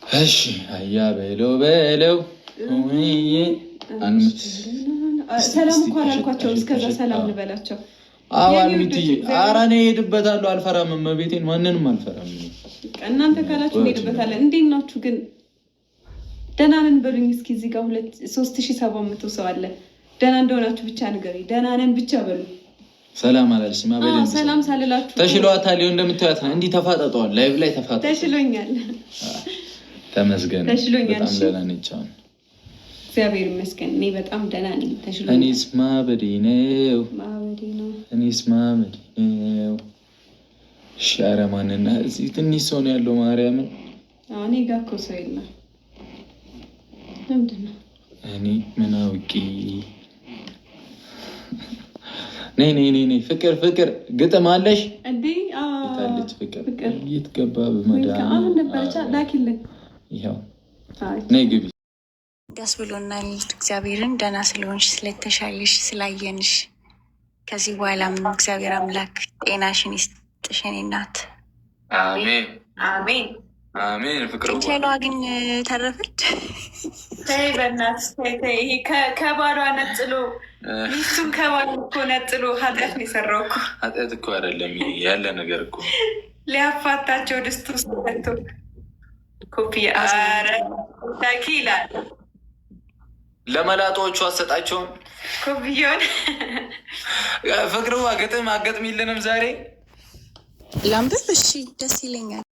እሺ፣ አያ በለው በለው። ሰላም እኮ አላልኳቸውም። እስከዛ ሰላም ልበላቸው። አዎ አልሚትዬ፣ ኧረ እኔ እሄድበታለሁ። አልፈራም፣ እመቤቴን ማንንም አልፈራም። እናንተ ካላችሁ እንሄድበታለን። እንዴት ናችሁ ግን? ደህና ነን በሉኝ እስኪ። እዚህ ጋር 3700 ሰው አለ። ደህና እንደሆናችሁ ብቻ ንገሩኝ። ደህና ነን ብቻ በሉ። ሰላም አላልሽም? በደንብ ሰላም ሳልላችሁ ተሽሏታል። ይኸው እንደምታያት ነው። እንዲህ ተፋጠጠዋል። ላይቭ ላይ ተፋጠጠዋል። ተሽሎኛል። ተመስገን። ተሽሎኛል። በጣም ደህና ነች አሁን። እግዚአብሔር ይመስገን። እኔ በጣም ደህና ነኝ። ተሽሎኛል። እኔስ ማበዴ ነው። ማበዴ ነው። እኔስ ማበዴ ነው። እሺ፣ ኧረ ማንና እዚህ ትንሽ ሰው ነው ያለው። ማርያምን። እኔ ጋር እኮ ሰው የለም። ለምንድን ነው? እኔ ምን አውቄ። ነይ ነይ ነይ ነይ፣ ፍቅር ፍቅር፣ ግጥም አለሽ እንዴ? የታለች ፍቅር? የት ገባ? በመድኃኒዓለም። አሁን ነበረች፣ ላኪልን። ይኸው፣ ነይ ግቢ። ደስ ብሎናል። እግዚአብሔርን ደህና ስለሆንሽ፣ ስለተሻለሽ፣ ስላየንሽ። ከዚህ በኋላም እግዚአብሔር አምላክ ጤናሽን ይስጥሽ የኔ እናት። አሜን። አሜን። አሜን። ፍቅር። ቅንቸሏ ግን ተረፈች። ተይ በእናትሽ ተይ ተይ። ይሄ ከባሏ ነጥሎ፣ ሚስቱን ከባሏ እኮ ነጥሎ ኃጢአት ነው የሰራው እኮ። ኃጢአት እኮ አይደለም፣ ይሄ ያለ ነገር እኮ። ሊያፋታቸው ድስት ውስጥ ከቶ ኮፍያ ኧረ ታኪ ይላል። ለመላጦዎቹ አሰጣቸውም። ኮፍያውን። ፍቅርዋ፣ ግጥም አገጥሚልንም ዛሬ። ላንብብ? እሺ፣ ደስ ይለኛል።